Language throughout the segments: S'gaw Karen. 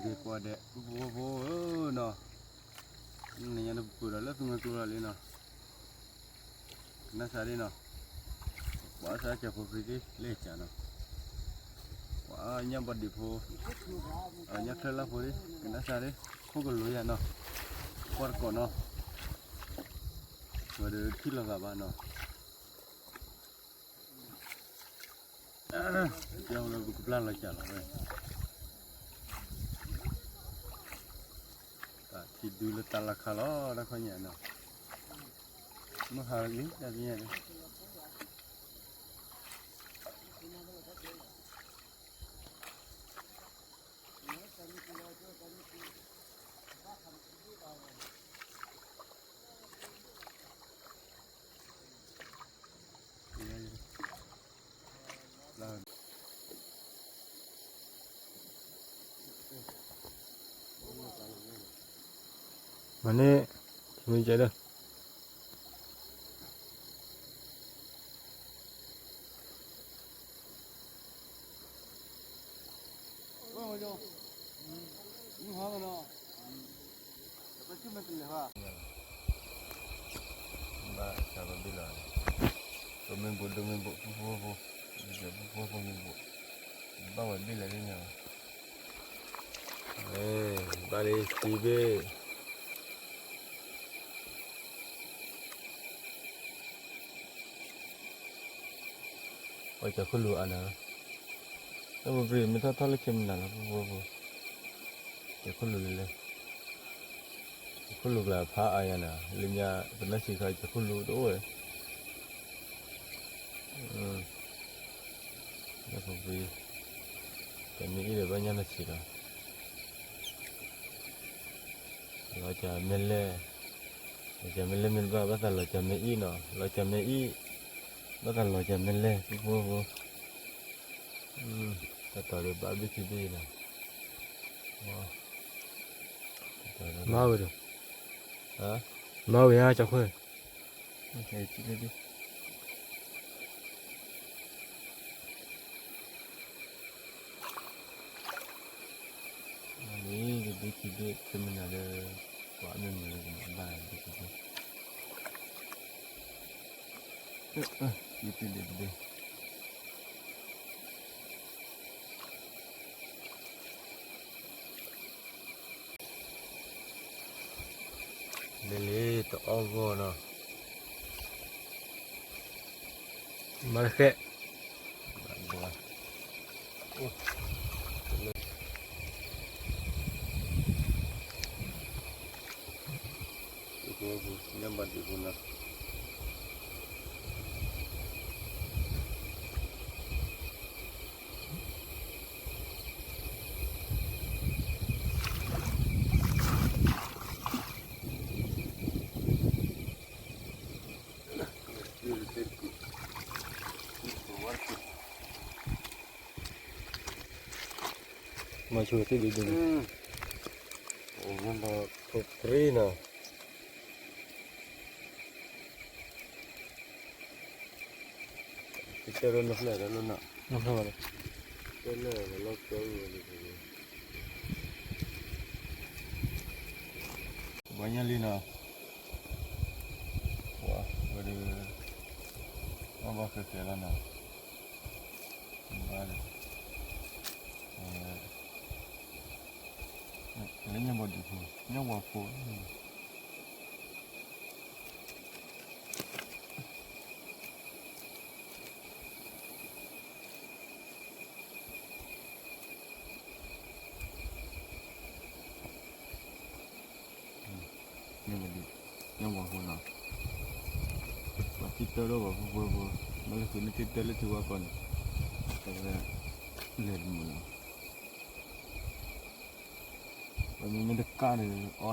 က့ၤကွၢ်ဒဲး ပဖိဖိဧၢနီၤ, နညါန့ၣ်ပပၢၤဒီးလၢသူငွဲကျိလီၤလံနီၤ, ကနၣ်စၢ်ဒ်နီၤ, ပှၤစၢ်ကၠီဖိဖရံဒ်လဲၣ်ကနီၤ, ပှၤညၣ်ဘီဒံးဖိ, ညၣ်ချၢလၢ်ဖိဒ် ကနၣ်စၢ်ဒ်, ခိၣ်ကလိၤယၤနီၤ, ကွၢ်တကိးနီၤ, ဝဲဒီးထံၣ်လိာ်သးဘၣ်နီၤ. ပကပျၢ်လီၤစၢ်လီၤဝဲ, တၢ်ထံဒုလၢတၢ်လၢ်ခါလီၤ တၢ်ခီညါနီၤ, မုၢ်ဟါလံ တၢ်သ့ၣ်ညါန့ၣ် မ့ၢ်န့ၣ်, မ့ၢ်ကဲဒီး ဘၣ်ဆၣ်ဘၣ်ဘ့ၣ်လီၤ, ပမ့ၢ်ဘူးဒိၣ်မ့ၢ်ဘူး ပူဖိဖိ, ပူဖိဖိမ့ၢ်ဘူး, ဘၣ်ဝဲဘ့ၣ်လီၤသ့ၣ်ညါဘၣ်, ဘၣ်လံခံဘ့ၣ် ပှၤကၠီခိၣ်လူၤအါနၤ, တၢ်ပူၤပြံမ့ၢ်ထီၣ်ထီၣ်လၢခံမနၤလီၤ ပူဖိဖိ, ကၠီခိၣ်လူၤလံလဲၣ်, ကၠီခိၣ်လူၤကျါဖးအါယၤနၤ လၢညါ ပနၢ်ဆံးခါ ကၠီခိၣ်လူၤတအိၣ်ဝဲ, ညၣ်ပူၤပြံ, တမ့ၢ်အံၤဒီးဘၣ်ညၣ်နၢ်ဆံးလီၤ လီၤစၢ်မ့ၢ်လဲၣ်, လီၤစၢ်မ့ၢ်လဲၣ်မ့ၢ်တဘၣ် ဘၣ်သးလီၤစၢ်မ့ၢ်အံၤနီၤ လီၤစၢ်မ့ၢ်အံၤ, ဘၣ်သးလီၤစၢ်မ့ၢ်လဲၣ် ပူဖိဖိ, တၢ်တီၤဒီးဘၣ်ဘ့ၣ်ခံဘ့ၣ်လီၤ, မၤဝဲဒီး, မၤဝဲဧါ ကၠီခွဲး လံ တဘ့ၣ်ခံဘ့ၣ် ခဲမုၢ်နၤလၢ ပှၤအမုၢ်နံၤလၢကဘၣ်ဘ့ၣ်ခံဘ့ၣ်, ယတဘ့ၣ်တဘ့ၣ် လံလံ တအီၣ်ဂီၢ်နီၤ, မၤတဃဲး, ညၣ်ဘၣ်ဒံးဖိနီၤ မၤဆိသ့ဒ်ဒ်န့ၣ်, ညၣ်ဘီဖိပြံနီၤ, တၢ်လီၤနဖျဲၣ်လီၤနီၤ, တၢ်လီၤလီၤကၠီဝဲ, ပှၤညၣ်လံနီၤ, ပှၤဝဲဒီး, အီၣ်ဘၣ်ဃဲးဃဲးလီၤနီၤ, ဘၣ်ဒီး, လၢညၣ်ဘီဒံးဖိ, ညၣ်ဝါဖိ ညၣ်ဝါဒံး, ညၣ်ဝါဖိနီၤ, ပှၤတံၢ်တၢ်ဒီးပှၤဖိဖိဖိ, မ့ၢ်လၢဃုာ်န့ၢ်တံၢ်တၢ်လၢထံဝါကီၢ်န့ၣ်, တဝဲ, လဲၤတမုာ်လီၤ, ပမ့မ့ၢ်တကးဒီးအီၣ်လီ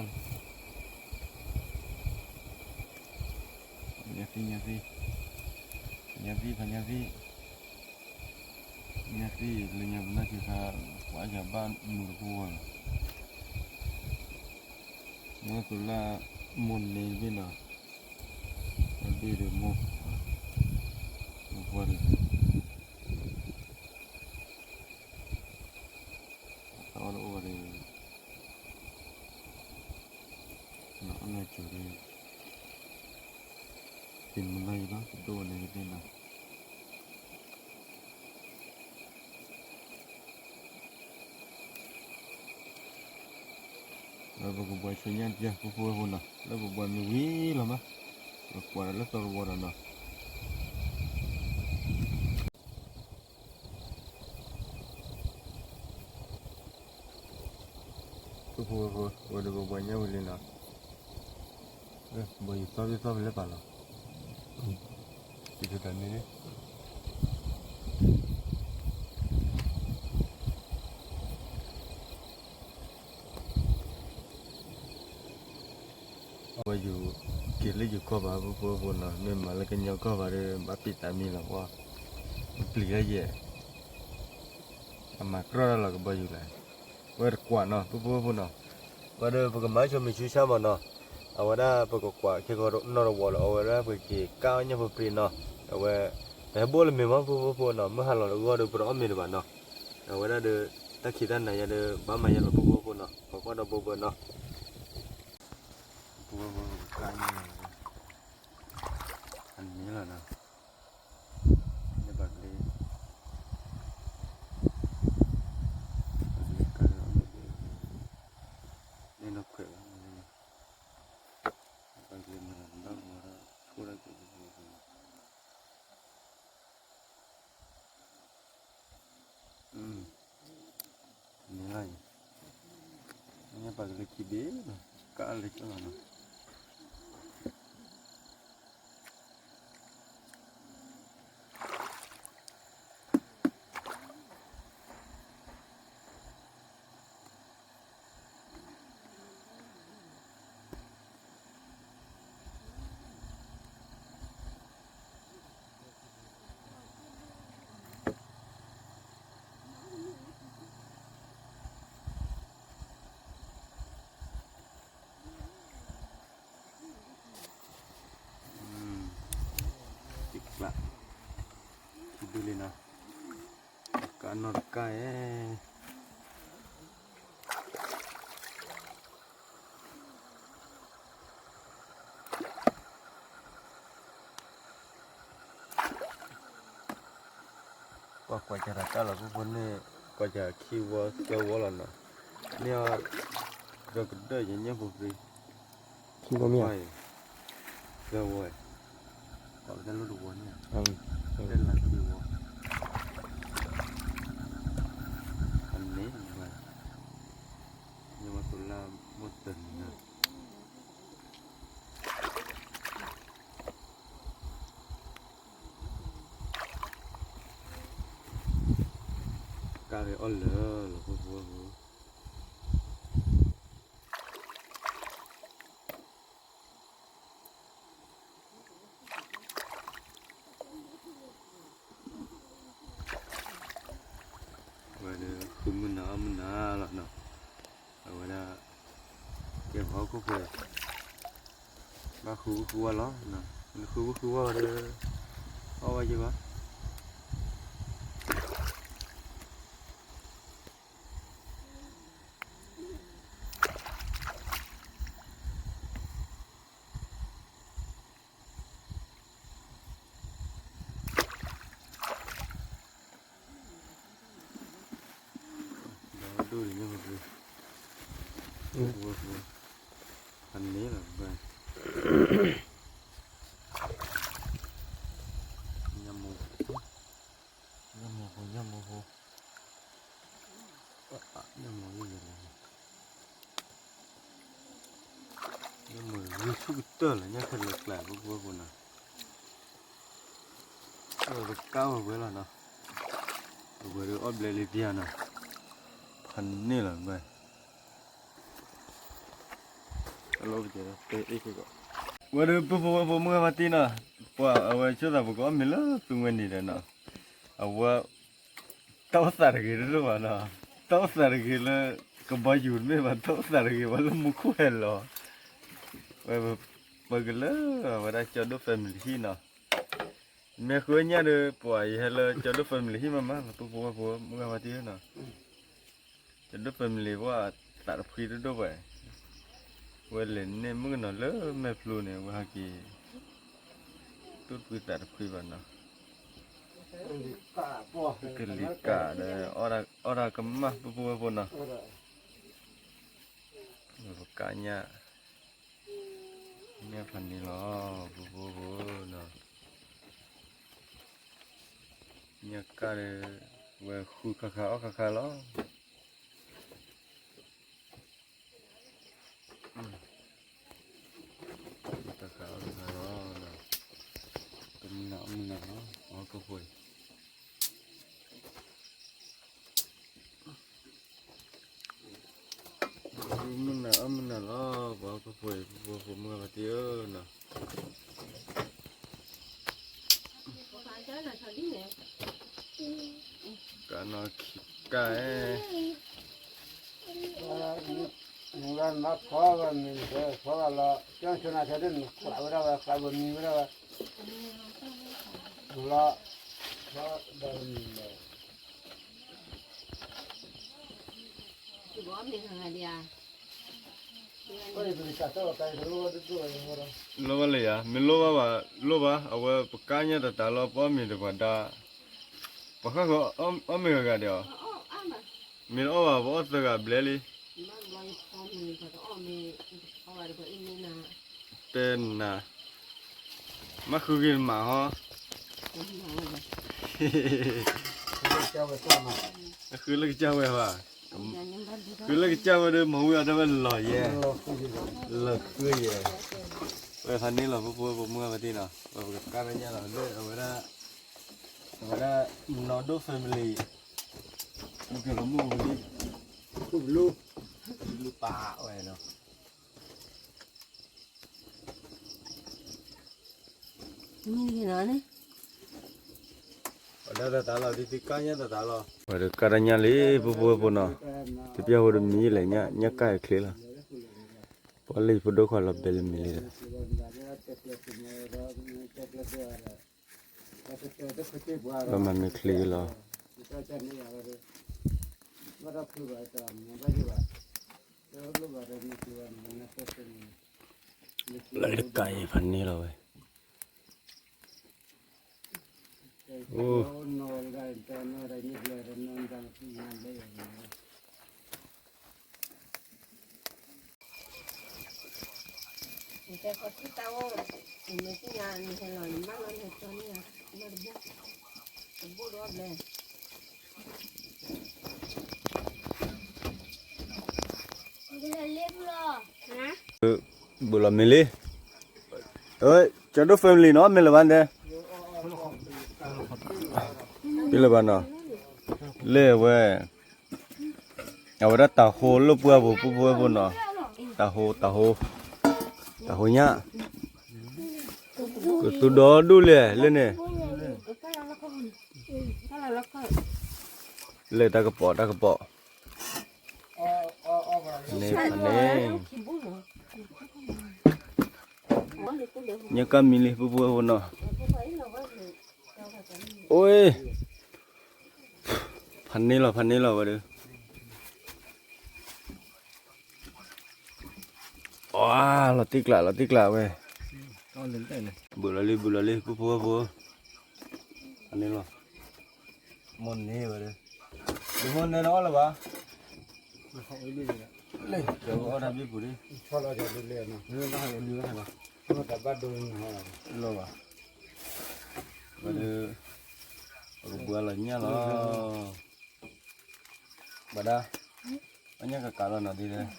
ၤ, ညၣ်သံ ညၣ်သံ, ညၣ်သံ ဖးညၣ်သံ ညၣ်သံ လၢညါပနၢ်ဆံးခါ ပှၤယၤဘၣ်မုာ်တပူၤဝဲလီၤ, မ့ၢ်ကလၢမိၢ်န့ၣ်တဘ့ၣ်နီၤ, အဘ့ၣ်ဒီးမိၢ်, မိၢ်ပှၢ်ဒီး, တၢ်အီၣ်တအိၣ်ဘၣ်ဒီး နၢ်ကၠိၤဒီး တမနုၤယလီၤ ကဒိၣ်န့ၣ်ကသ့ၣ်နီၤ လၢပကဘှီးဆူညါတယၢ် ဖိဖိဝဲဖိနီၤ လၢပဘှီးမ့ၢ်ဝံၤလီၤမး ပကွၢ်ဒီးလၢသီတဝီဒီးနီၤ ဖိဖိဝဲဖိ ဝဲဒီးပဘှီးညါဝံၤလံနီၤ ဘၣ်ယူၤသီဖဲသီဖဲလၢပာ်လီၤ တၢ်န့ၣ် အဝဲယူၤက့ၤလၢယူၤကီၢ်ဘၣ် ဖိဖိဖိနီၤ မ့ၢ်မၤလၢကညီကီၢ်ဘၣ်ဒီး ဘၣ်ပ့ၤသးမံလီၤပှၤ ပျံၤလၢယဲၢ် အမၤကြီတၢ်လီၤကဘီယူၤလဲၣ် ဝဲတကွၢ်နီၤ ဖိဖိဖိနီၤ ဝဲဒီးပကမၤဆိမ့ၢ်ဆူၣ်ဆါမးနီၤ အဝဲဒၣ်ပကကွၢ်ခဲကီးနီတဝီလီၤ အဝဲဒၣ်ပက့ၤကၢ်အီၣ်ညၣ်ဖိပြံနီၤ အဝဲ ပဟဲဘိလၢမ့ၢ်မး ဖိဖိဖိနီၤ မုၢ်ဟါလီၤတဂီၢ်ဒီး ပတအီၣ်မ့ၤတဘၣ်နီၤ အဝဲဒၣ်ဒီး တၢ်ခံးတၢ်နၤယၤဒီး ဘၣ်မၤယၤလီၤ ဖိဖိဖိနီၤ ပှၤကွၢ်ဒီးဘိဘၢနီၤ ဖိဖိဖိကၢ်ညၣ်လီၤ အန့ၣ်လီၤနီၤ န့ၢ်ဘၣ်ကလ့ ပကလဲၤကါလၢအလီၢ်ဘဲ န့ၣ်နီၢ်ခွဲးဘၣ် ပကလဲၤမၤတၢ်မၤဒီး ဆိၣ်ဒၣ်က့ၤ န့ၣ်လီၤအံၤ ညၣ်ပာ်ကလၢခံဘ့ၣ်နီၤ ကၢ်လၢကၢ်လီၤနီၤ တံကျး ခံဘ့ၣ်လံနီၤ ကါနီၢ်တကါဧဲ ပှၤကွၢ်စၢ်တၢ်ကါလီၤ ဖိဖိန့ၣ် ကွၢ်စၢ်ခံဝီသၢဝီလီၤနီၤ မ့ၢ်အီၤ ဒီးကဒၢၣ်ယညၣ်ဖိပြံ ခံဝီမ့ၢ်ဧါ သၢဝီ ကွၢ်ပတၢ်လိၣ်တဝီန့ၣ် တၢ်လၢခံဝီ အန့ၣ် ညၣ်ဝဲသိလၢမိၢ်တနၤ ကါဂ့ၤအီၣ်လၢာ်လီၤ ဖိဖိဝဲဖိ ဝဲဒၣ်ဃုမုၢ်နၤအီၣ်မုၢ်နၤလီၤနီၤ အဝဲဒၣ် ကဲပှၤဟီၣ်ခိၣ်ဖိ ဘၣ်ဃုဝဲဃုဝါလီၤ နဃုဝဲဃုဝါဒီး အီၣ်ဝဲယဘၣ် ဒီးဒိၣ်န့ၣ် အန့ၣ်လီၤ ညၣ်မိၢ်ဖိ ညၣ်မိၢ်ဖိ ညၣ်မိၢ်ယဲၢ်ယဲၢ်လီၤ ညၣ်မိၢ်ဂ့ၤဆူၣ်ကတၢၢ်လီၤ ညၣ်ခဲလၢာ်ကျါ ဖိဖိဖိနီၤ ပကါဝဲဝဲလီၤနီၤ ပဝဲဒၣ်အီၣ်ဘျဲလံပျၢ်နီၤ ဖးန့ၢ်လီၤဘၣ် ဝဲဒၣ်ပဖိဝဲဖိမုၢ်ဂၤဖါတံၢ်နီၤ ပှၤအဝဲဆိသးပကအီၣ်မ့ၤလၢသူငွဲၢ်နံၤဒီးနီၤ အဝဲ တၢ်အိၣ်သးတဂ့ၤတဒိၣ်ဘၣ်နီၤ တၢ်အိၣ်သးတဂ့ၤလၢ ကဘီယူၤတမ့ၢ်ဘၣ် တၢ်အိၣ်သးတဂ့ၤဘၣ်လၢမူခိၣ်ဟဲလီၤ ဝဲ ပကလၢ အဝဲဒၣ်ကၠီဒိၣ် family ဟံၣ်နီၤ မ့ၢ်ဃုညၣ်ဒီး ပှၤယဟဲလၢကၠီဒိၣ် family ဟံၣ်မးမး ပဖိဝဲဖိမုၢ်ဂၤဖါတံၢ်နီၤ ကၠီဒိၣ် family ပှၤသးတဖှံတဒိၣ်ဘၣ် ဝဲလဲၤန့ၢ်မုၣ်ကနီၤလၢမဲာ်ဖျိန့ၣ် ဝဲဟဲက့ၤ တူၢ်တဖှံသးတဖှံဘၣ်နီၤ, ကလံၤကးဒီး အီၣ်တၢ်ကမၣ် ပူဖိဝဲဖိနီၤ, ပကးညၣ် ညၣ်ဖးန့ၣ်လီၤ ပူဖိဖိနီၤ, ညၣ်ကၣ်ဒီး ဝဲဃုခါခါအီၣ်ခါခါလီၤ. တခါအီၣ်တခါလီၤ, တမုၢ်နၤအီၣ်မုၢ်နၤလီၤ ပှၤဟီၣ်ခိၣ်ဖိအံၤ, မုၢ်နၤအီၣ်မုၢ်နၤလီၤ ပှၤဟီၣ်ခိၣ်ဖိအံၤ ပဖိဖိမုၢ်ဂၤဖါတံၢ်ဧၢနီၤ. ကနီၤခံကၢ်, မ့ၢ်ဖီဂၤမ့ၢ်ဖီဂၤလီၤ ကၠီဆိနၤထဲဒ်နကွၢ်ဝဲဒၣ်ဝဲ ကွၢ်ဘိမံဝဲဒၣ်ဝဲ လီၤ, ဖီဒီးမံၤလီၤ. လိၣ်ဘၣ်လၢယၤ မ့ၢ်လိၣ်ဘၣ်ဘၣ် လိၣ်ဘၣ်, အဝဲပကါညါတတးလီၤ ပအီၣ်မ့ၤတပှၤဒါ, ပှၤဃၣ်ဃၢၤအီၣ်မ့ၤဂၤဂၤဒီးအီၤ, မ့ၢ်တအီၣ်ဘၣ် ပအီၣ်သၢဂၤဘျဲလံ, တဲနၤ, မ့ၢ်ဃုက့ၤနမၤဟီ ဃုလၢကစၢ်ဝဲဘၣ်, ဃုလၢကစၢ်ဝဲဒီး မၤဝံၤအီၤဒၣ်ဝဲလီၤယဲ, လီၤဃုယဲ, ဝဲဖးန့ၣ်လီၤ ပဖိဝဲဖိမုၢ်ဂၤဖါတံၢ်နီၤ, ဝဲပကကါတၢ်ညၣ်လီၤ လၢအဝဲဒၣ်, အဝဲဒၣ် နီၢ်ဒိၣ် family, မုၢ်ကလီၤမုၢ်ဝံၤလံ, လူၤပာ်ဝဲနီၤ. မ့ၢ်ဂ့ၤနီၤန့ၣ်, ပှၤဒါတတးလီၤ ဒ်သုကါညၣ်တတးလီၤ ပှၤဒီးကါတၢ်ညၣ်လံ ပဖိဝဲဖိနီၤ, တပျၢ်ဖိဒီးမံၤလဲၣ် ညၣ်ကၣ်အချ့လီၤ, ပှၤလၢယဖိဒိၣ်ခွါလီၤဘဲလၢမံၤလံဒီး ပမၤမ့ၢ်ချ့လီၤ, လၢတကးအံၤဖးန့ၣ်လီၤဝဲ, အိၣ် ဘူးလီၤမ့ၢ်လံ, ကၠီဒိၣ် family နီၤ မ့ၢ်လၢၤဘၣ်တဲ, မ့ၢ်လၢၤဘၣ်နီၤ, လၢဝဲ အဝဲဒၣ်တၤဟိလိာ်ပှၢ်ပူၤ ပူဖိဝဲဖိနီၤ, တၤဟိ တၤဟိ, တၤဟိညၣ်, ကသူဒီဒူၣ်လဲၣ်လၢန့ၣ်, လၢတၢ်ကပီၤ တၢ်ကပီၤ, န့ၣ်ဖးန့ၣ်, ညၣ်ကၣ်မံလံ ပူဖိဝဲဖိနီၤ, အိၣ် ဖးန့ၣ်လီၤ ဖးန့ၣ်လီၤဝဲဒီး, အလီၤတံၢ်ကျး လီၤတံၢ်ကျးဝဲ, ဘူးလီၤလံ ဘူးလီၤလံ ပူဖိဝဲဖိ, ဖးန့ၣ်လီၤ, မိၢ်န့ၢ်ဝဲဒီး, ယမိၢ်န့ၢ်လီၤအီၣ်လၢၤဘၣ်, လၢ ကၠီအီၣ်တၢ်ဘ့ၣ်ပူၤလံ, လီၤဘၣ်, ဝဲဒီး ပကဘှါလီၤညၣ်လီၤ, ဘၣ်ဒါ, အညၣ်ကကးလီၤနီၤဒ်လဲၣ်,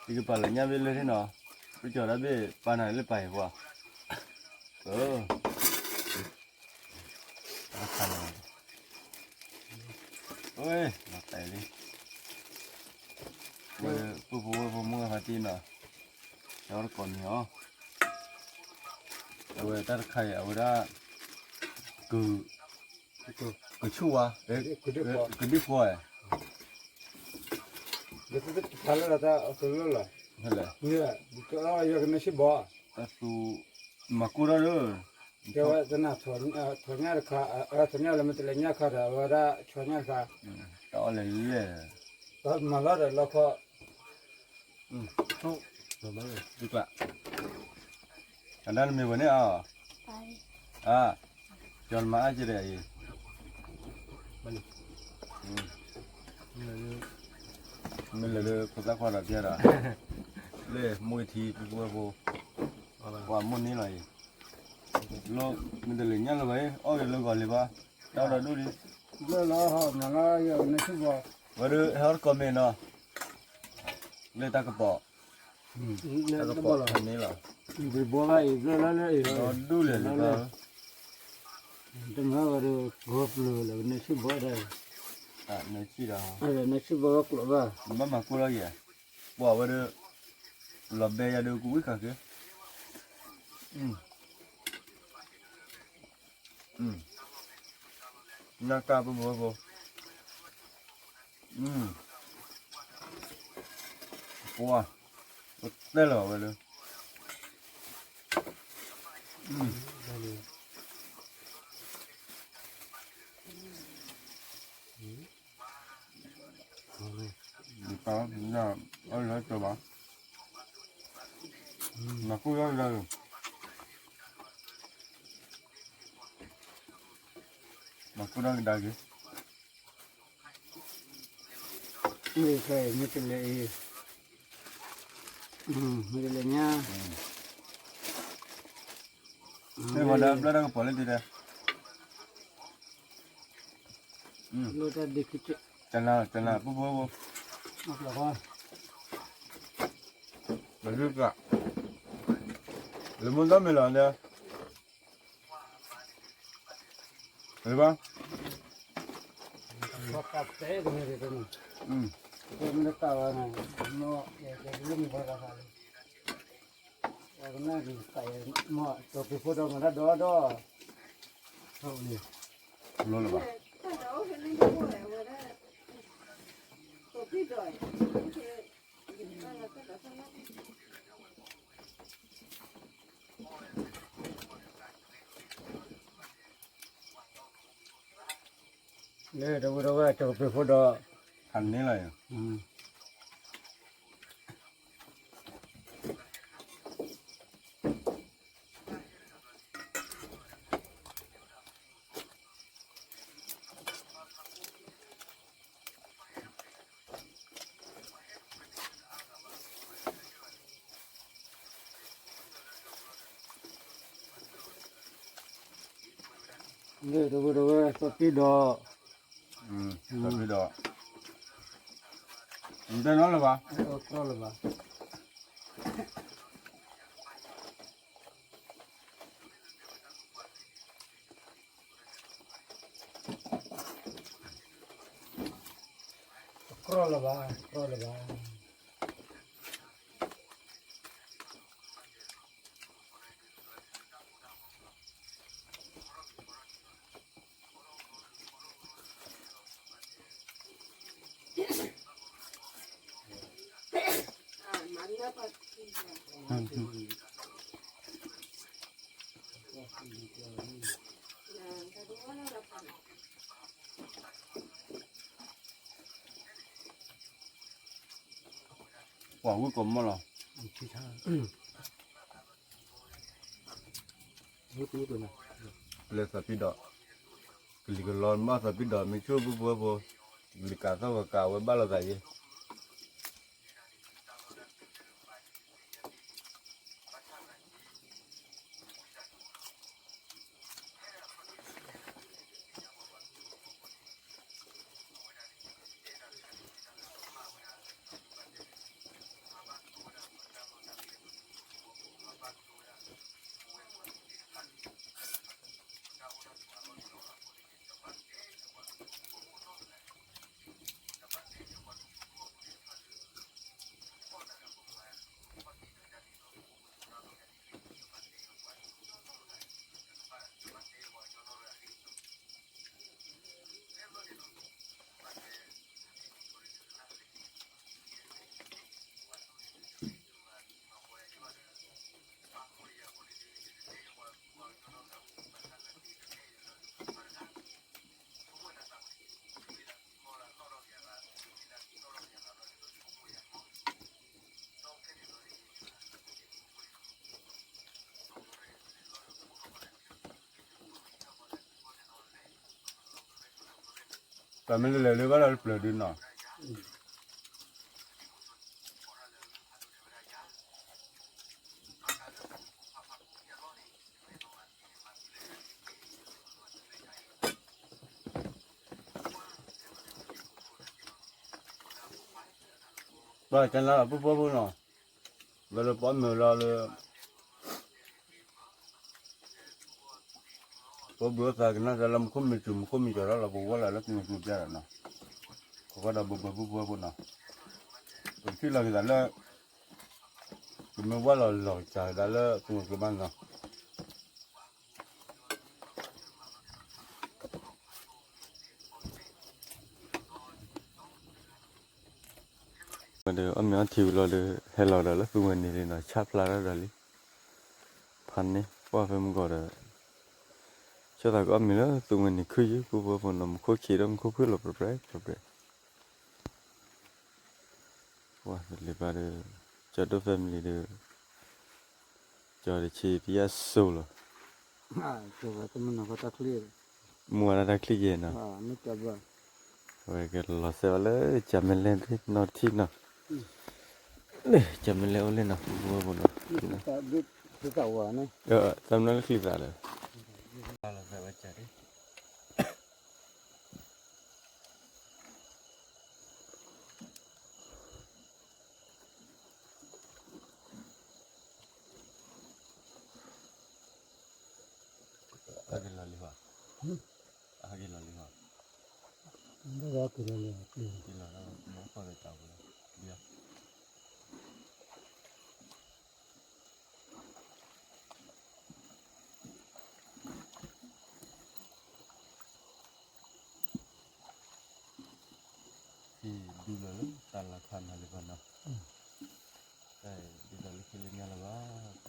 ယကပာ်လီၤညၣ်ဘ့ၣ်လၢန့ၣ်နီၤ, ပကၠီၤဒၣ်ဘ့ၣ်ပာ်နၤလၢပာ်အံၤပှၤ, တၢ်တခါန့ၣ်, ဝဲ လီၤတဲာ်လံ, ဝဲ ပူဖိဝဲဖိမုၢ်ဂၤဖါတံၢ်နီၤ, ကၠီတကိးမံၤအီၤ, အဝဲတၢ်တခါအံၤ အဝဲဒၣ် က ကဆူၣ်ဝါ, ကဒုၣ်ဃီ, တဖးလၢတၢ်အကလၢလီၤ, ဟဲလဲၣ်, ယကန့ၢ်ဆံးဘီ, တၢ်သူ မၤကူၣ်ထီၣ်ဒီး, ကဲဝဲတနၤ ထိးညၣ်တခါ, ထိးညၣ်လၢမ့ၢ်တလဲၤညၣ်ခါဒီး အဝဲဒၣ်ဆီညၣ်တခါ, တၢ်အီၣ်လဲၤလဲၣ်, မၤလီၤဒီးလီခီ, ဆူၣ် သုကျါ, အဒၣ်နမ့ၢ်ဝဲန့ၣ်အီၤ, အါ, ကၠီနမၤအါကဲဒဲးအံၤ, မ့ၢ်လဲၤလၢဖိသၣ်ခွါဒီးဖျဲဒီး, လၢမူကထံပူဖိ, ပှၤမိၢ်န့ၢ်လီၤအံၤ, လၢမ့ၢ်တလဲၤညၣ်လၢၤဘၣ်အံၤ အီၣ်ဂ့ၤလၢဂီၤလံဘၣ်, တၢ်ဒီးဒူၣ်လံ, ဘျၢလီၤဟီ မၤလီၤယနဆူၣ်ဘီ, ဝဲဒၣ်ဟဲအီၣ်တကိးမ့ၢ်နီၤ, လၢတၢ်ကပီၤ တၢ်ကပီၤန့ၣ်လီၤ, ဘှီဘၣ်အံၤဘျၢလီၤလၢအံၤလီၤ, ဒီးဒူၣ်လဲၤလံဘၣ်, တမၤဝဲဒီးဂီၤပျၢၤလၢနဆူၣ်ဘီဒၣ်, နဆူၣ်ဘီဝဲကျိးဘၣ်, ဘၣ်မၤကိၢ်လီၤယဲ, ပှၤဝဲဒီး, လီၤဘဲယၤဒီးကဝံၣ်ဃာ်က့ၤ, နၢ်ကၢ်ပူဖိဖိ, ပှၤ, တဲလီၤဝဲဒီး ပၢ်, အီၣ်လၢကၠီဘၣ်, မၤကိၢ်လီၤကဒါက့ၤ, မၤကိၢ်လီၤကဒါက့ၤ, မ့ၢ်တလဲၤအံၤ, မ့ၢ်တလဲၤညါ, မ့ၢ်ဝဲဒၣ်ဘျၢတၢ်ကပီၤလၢဒ်လဲၣ်, တနၤ တနၤ ပူဖိဖိ, ပဒုၣ်ကၣ်, လၢမူဒီမ့ၢ်လီၤဒီး, ဘၣ်, လီၤလၢၤဘၣ်, လၢတဝဲတဝဲ ကၠီကပ့ၤဖိဒီး, ခါန့ၣ်လီၤ, လၢတဝဲတဝဲ စီၤပ့ဒီး, စီၤပ့ဒီး, နတနီၤလၢၤဘၣ်, လၢၤဘၣ်, တကြီလၢၤဘၣ်, တကြီလၢၤဘၣ်. ပှၤဝံၣ်ကိးမီၢ်လီၤ, လၢသးပ့ၤဒီး, ကလံၤကလီမၢ်သးပ့ၤဒီး မ့ၢ်ဆိၣ်ပူဖိဖိ, လံၤကးသီၣ်ဂီၤကးဝဲဘၣ်လိာ်သးယဲ. တၢ်မ့ၢ်လၢလဲၤလၢဘၣ်လၢပျၢၤဒုနီၤ ပှၤကနၣ်လီၤပှၤဖိနီၤ, ဝဲလၢပှၤမုာ်လီၤလၢ ပှၤဘုၣ်သးကနၣ်တၢ်လၢမူခိၣ်မ့ၢ်စူၤ မူခိၣ်မ့ၢ်ကၠီၤလီၤလီၤ ပဝဲလၢလၢကမူၤကမူၤပျၢ်လီၤနီၤ, ပကဒီးဘၣ်ဘၣ်ပှၤဖိနီၤ, ပကထံၣ်လီၤက့ၤသးလၢ ကမ့ၢ်ဝဲလီၤလီၤကစၢ်ကဒါလၢကမူၤကမူၤနီၤ. ဒီးအီၣ်မ့ၤအီထံဝံၤလီၤဒီး ဟဲလီၤဒီးလၢသူဝဲန့ၣ်လံနီၤ ဆါဖျါထီၣ်ဒီးလံ, ဖးန့ၢ်ပှၢ်ဖဲမုၢ်ဂီၤဒီး ဆိသးကအီၣ်မ့ၤလၢသူဝဲန့ၣ်ခုယုၢ် ပူဖိဖိနီၤ မူခိၣ်ခံးဒီးမူခိၣ်ဖုၣ်လီၤပြဲပြဲပြဲပြဲ ပှၤတလံၤဘၣ်ဒီး ကၠီဒိၣ် family ဒီး ကၠီတဆံတယၢ်စိၤလီၤ, မူဝဲဒၣ်တၢ်ချံက့ၤနီၤ, ဝဲကလီၤစဲဘၣ်လၢကၠီမဲလဲၣ်နီၢ်ထံနီၤ, ကၠီမဲလဲၣ်အိၣ်လၢနီၤ ပူဖိဖိနီၤ, သးမနုၤလၢချံသးလၢ လီၤစဲဝဲကၠီ အဟဲက့ၤလီၤလံဟီ, အဟဲက့ၤလီၤလံဟီ, က့ၤလီၤလီၤ မ့ၢ်ပှၤကတၢၢ်ပူၤလီၤ, ဒုးလီၤလၢတၢ်လီၢ်ခါမးလံဘၣ်နီၤ, ဒုးလီၤလၢခံလၢညါလၢၤဘၣ်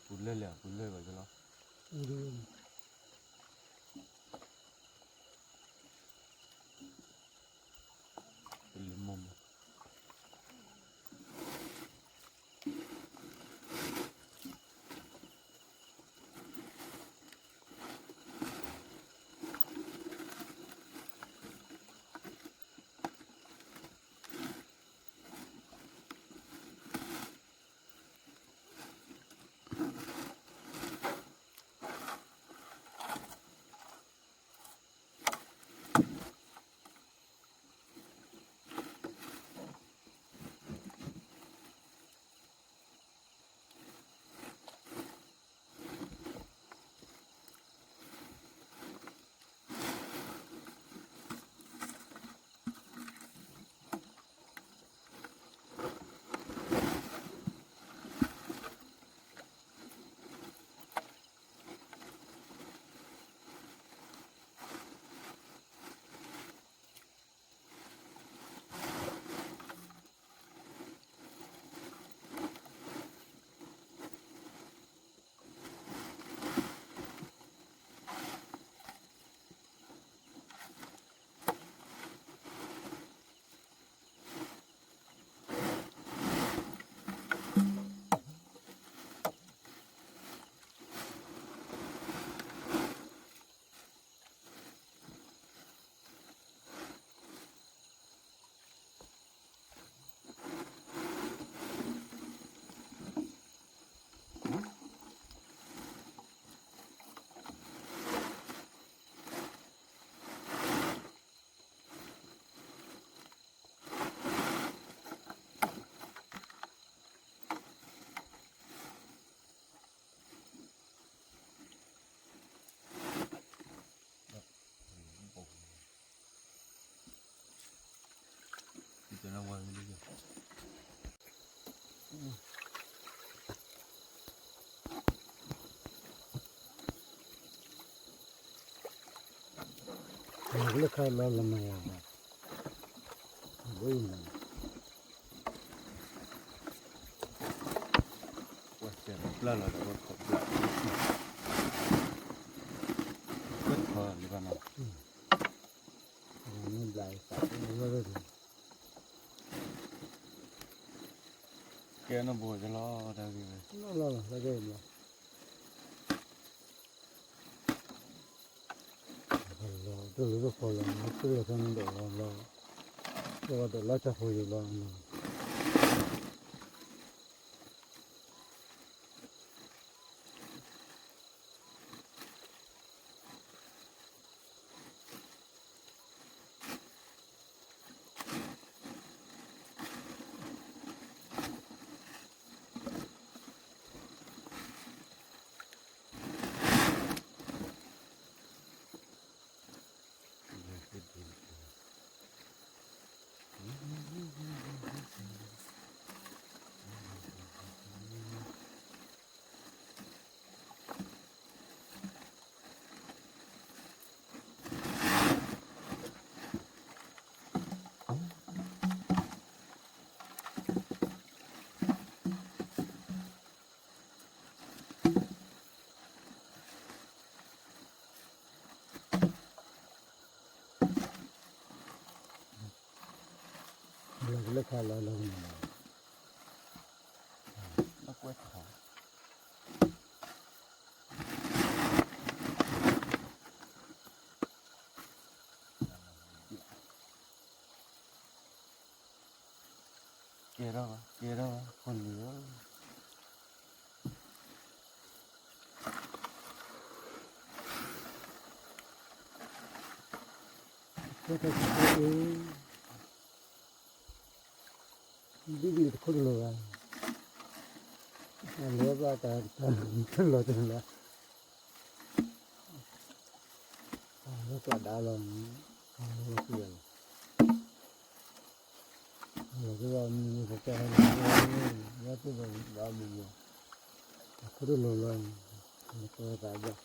ပူၤလံဧၢ, ပူၤလၢလံ ပူၤလၢဘၣ်ကလီၤ, ပလံၤမိၢ်မိၢ်လၢခါလီၤလၢမၤယၤဘၣ်, ဝဲအံၤမၤ, ဝဲစဲးပျၢ်လီၤဒီးဝဲခီၣ်ပျၢ်, ဝဲထီၣ်လံဘၣ်နီၤ, မ့ၢ်ဘျးသးဝဲဒၣ်, ကဲနီၢ်ဘိကလီၤတၢ်ဂ့ၢ်ဝဲ, လီၤလီၤလီၤ တၢ်ဂ့ၢ်ဘျီ, တၢ်လၢတၢ်ဖီလီၤ တၢ်လၢတၢ်န့ၣ်ဒိးလီၤဘျီ, တၢ်ဝဲဒၣ်လၢတၢ်ဖိယိၤလီၤ. လၢခါလီၤလီၤန့ၣ်, လၢကွဲးထီၣ်, ကဲထီၣ်ဘၣ် ကဲထီၣ်ဘၣ် ဖိလံၤဧၢ. ဒ်န့ၣ်တခိၣ်တလိၤဘၣ်, အလဲၤဘၣ်တၢ်တၢ်လီၤတၢ်လီၤ, လၢပှၤဒါလီၤန့ၣ်, လၢပှၤ လၢကမံၤမံၤကကဲဟဲလီၤ, လၢပှၤဒါမံၤမံၤ, တခိၣ်တလိၤလီၤ, လၢပှၤသးဘၣ်.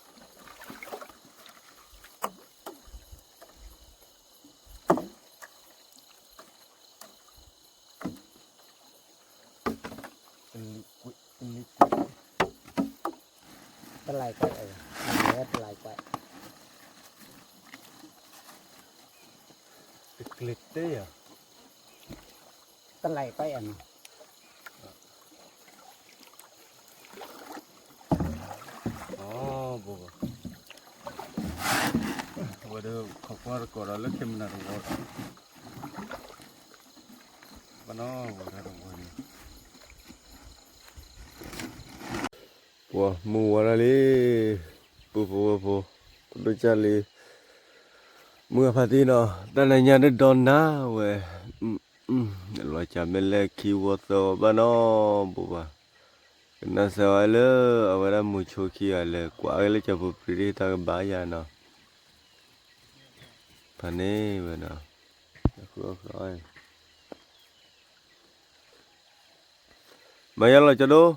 တလံၤကွဲး, တလံၤကွဲး, တကလံၤတဲယၤ, တလံၤကွဲးအနီၤ. ဝဲဒၣ်ခီကွၢ်တကိးဒီးလၢခံမနၤတဝီ, ဘၣ်နီၤဝဲဒၣ်တဝီန့ၣ်, ပှၤမုၢ်ဝါဒၣ်လံ, ပုၢ်ဖိဝဲၢ်ဖိ, ပဒိၣ်ကၢ်လံ, မုၢ်အဖါတံၢ်နီၤ, တၢ်နညါဒ်ဒီနၤဝဲ, လီၤကၢ်မ့ၢ်လဲၣ်ခံဝီသၢဝီဘၣ်နီၤ, ဘိးဘၣ်, ကနၣ်စၢၤဝဲလၢ အဝဲဒၣ်မုၢ်ဆိခံဂၤလဲၤကွၢ်က့ၤလၢကၠီၤပူၤပြံၤဒ်တၢ်ကဘၣ်ယၤနီၤ, ဖးန့ၢ်ဝဲနီၤ, မၤယါလီၤကၠီဒိၣ်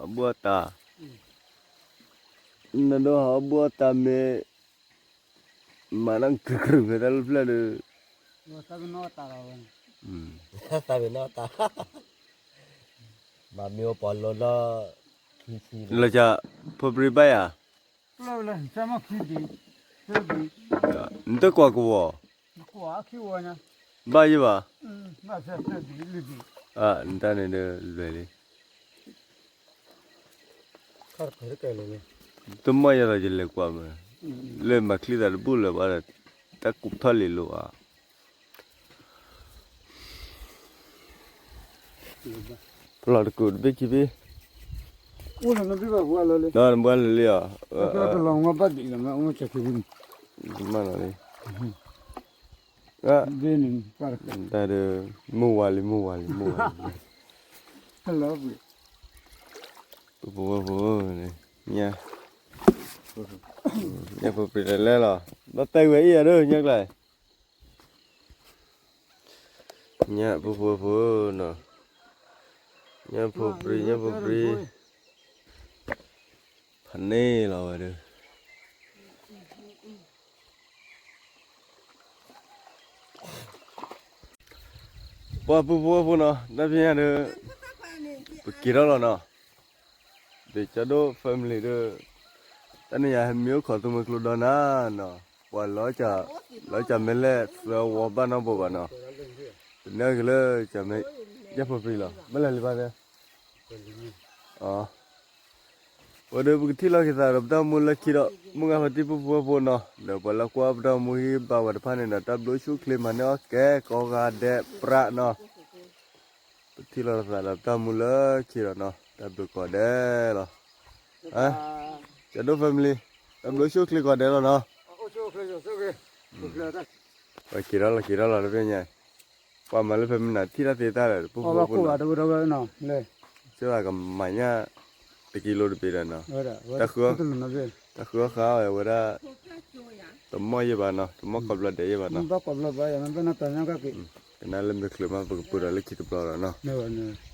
အဘူးအတၢ်, နဒိၣ်ဟးအဘူးအတၢ်မ့ၢ်, မၤနၢ်ကြုာ်ကြုာ်ဖဲတၢ်လၢဖျၢၣ်ဒီး, သးပ့ၤနီၣ်တၢ်, မၤမ့ၢ်အိၣ်ပှၤလီၤလီၤ, လီၤကၢ်, ဖိပြံဘၣ်ယၤ နတကွၢ်ကဝီၤ, ဘၣ်ယဘၣ်, နတၢ်န့ၣ်ဒီးလွဲၢ်လံ, တမီၢ်ယၤလီၤယလဲၤကွၢ်မး, လၢမၤချံသးတဘူၣ်လၢၤဘၣ်ဒီး, တၢ်ကူးထီၣ်လံၤလိာ်ဧါ ဖျီၣ်တကူးတဘ့ၣ်ခံဘ့ၣ်, နဘှါလၢာ်လံဧါ, မၢလီၤလံ, တၢ်ဒီး မုၢ်ဝါလံ မုၢ်ဝါလံ မုၢ်ဝါလံ, ပဖိဝဲၢ်ဖိ, ညၣ်, ညၣ်ဖိပြံတလဲၣ်လီၤ, ဘၣ်တဲဝဲအံၤယၤဒီး ညၣ်ကျါ ညၣ်ဖိဖိဖိနီၤ, ညၣ်ဖိပြံ ညၣ်ဖိပြံ, ဖးန့ၢ်လီၤဝဲဒီး, ပှၤဖိဖိဖိနီၤ တၢ်ဖဲညါဒီး, ပက့ၤထီၣ်လီၤနီၤ, ဒီးကၠီဒိၣ် family ဒီး, တၢ်နံၤယၤဟဲမံအိၣ်ခိးသူမှဲကျိဒီနၤနီၤ, ပှၤလီၤ, လီၤကၢ်မဲလဲၣ်သၢဝီဘၣ်နီတဘိးဘၣ်နီၤ, ပန့ၢ်က့ၤလၢ, ညၣ်ဖိပြံလီၤ မ့ၢ်လဲၤလံဘၣ်သ့, အဝဲဒီးပကထံၣ်လိာ်က့ၤသးဒီးပတၢ်မူလၢခံဒီး မုၢ်ဂၤဖါတံၢ်ဖိဖိဖိနီၤ ဒီးပှၤလၢကွၢ်ပတၢ်မူဟံၣ်ဘါဝဲတဖၣ်န့ၣ်ဒီး တၢ်ဘျုးဆူၣ်ချ့မၤန့ၢ်အီၣ်ကဲ ကိးဂၤဒဲးပြးနီၤ ပထံၣ်လိာ်သးဒီးပတၢ်မူလၢခံဒီးနီၤ တၢ်ဘျုးကိးဂၤဒဲးလီၤ. ကဒိၣ် family တၢ်ဘျုးဆူၣ်ချ့ကိးဂၤဒဲးလီၤနီၤ. ပက့ၤထီၣ်လီၤ က့ၤထီၣ်လီၤတဘ့ၣ်ညါ ပှၤမၤလၢဖဲမနုၤထံၣ်တၢ်သ့တၢ်ဒီး တပူဖိဖိနီၤ စ့ၢ်ကီးကမၤညၣ် တကံလိတဘ့ၣ်ဒီးနီၤ တၢ်ဃုအီၣ်ဃါဝဲဒၣ် တမီၢ်ယဲၢ်ဘၣ်နီၤ တမီၢ်ခီဘျီဒဲးယဲၢ်ဘၣ်နီၤ ကနၣ်လၢမ့ၢ်ချုးမး ပကပၢၤဒီးလၢခံတဘျီဒီးနီၤ